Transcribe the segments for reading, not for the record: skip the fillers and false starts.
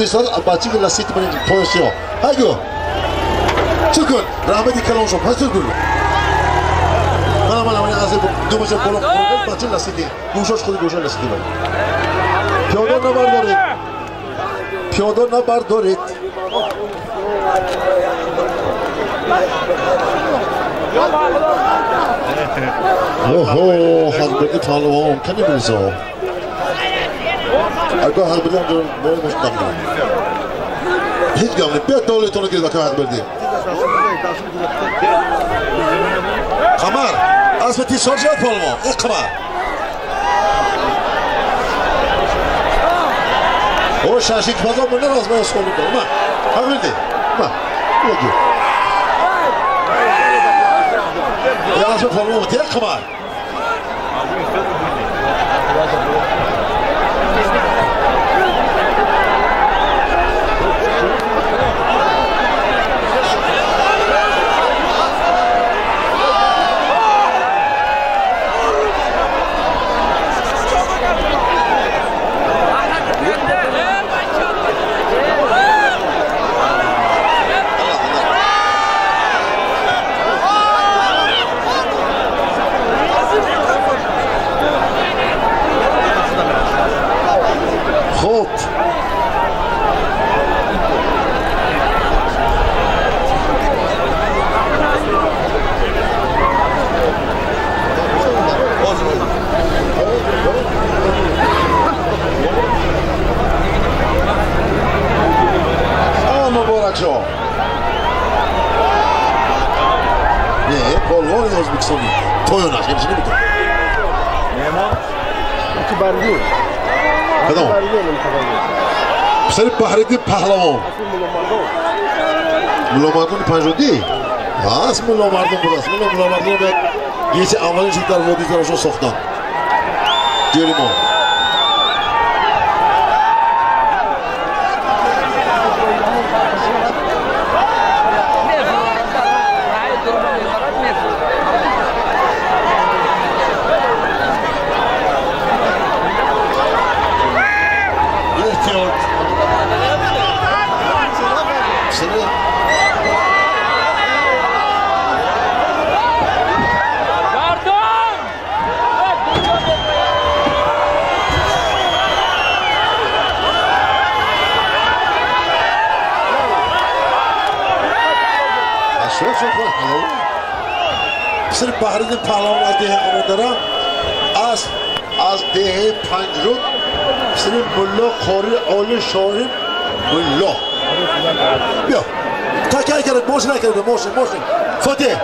бурдистад бачи ки ласит ман поясиё. Ҳайгу. Чӣ кун? Раҳмати калон шуд. Пас кун. Мана мана мана аз думаша боло бачи ласити. Гӯшаш худи гӯша ласити бар. Пиёда набардоред. Пиёда набардоред. Оҳо, ҳақберди паҳлавон кани мирзо. Агар ҳақберди ҳам бояд муштам. Ҳеҷ гап не. Биё долетонро гиред ака ҳақберди. Қамар, асби тисор шавад паҳлавон. Э қамар. О шашик базор мо нароз ма ёсхон мекунам. Ма, ҳақберди. Ма, биё. Я асби паҳлавон, те қамар. خب مبارک شما. نه پالوان ازبکستانی توی نش یعنی نمیتونه کدام؟ پسر بحریدی پهلوان ملا مردان پنجودی؟ هست ملا مردان بود است ملا مردان به یکی اولین شد در وادی تراشون ساختن جری ما پسر بحرین پهلوان از ده قماندارا از ده پنجرود پسر ملا قاری عالی شاهین ملا بیا تکر کرد موش نکرده موش موش فاتح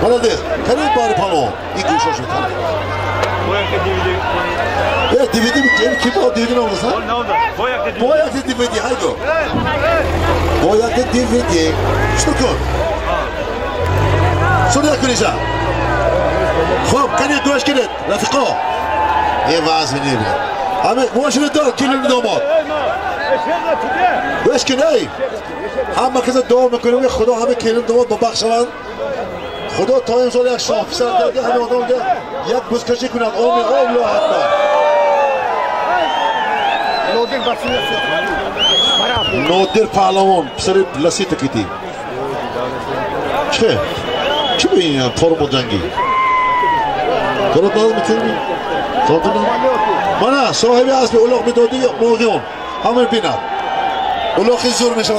молодец کنید باری پهلوان این گوشا شد یه دیویدی کی با دیویدی نامدست باید دیویدی هایگو باید دیویدی شروع کن شروع کنیشا خب کنید دوش کنید رفیقا یه وضع نیره همه ماشین دار کلین داماد دوش کن ای همه کس دعا میکنیم خدا همه کلین داماد مبخ شوند خدا تا این سال یک شاه پسر داده همه آدم ده یک بزکشی کند آمین الله اکبر نادر پهلوان پسر لسیت کیتی چه؟ چی به این فرم جنگی؟ کارات ندارم میتونی؟ من صاحب اسب الاغ میدادی موقعون همه بینم الاغ زور میشه.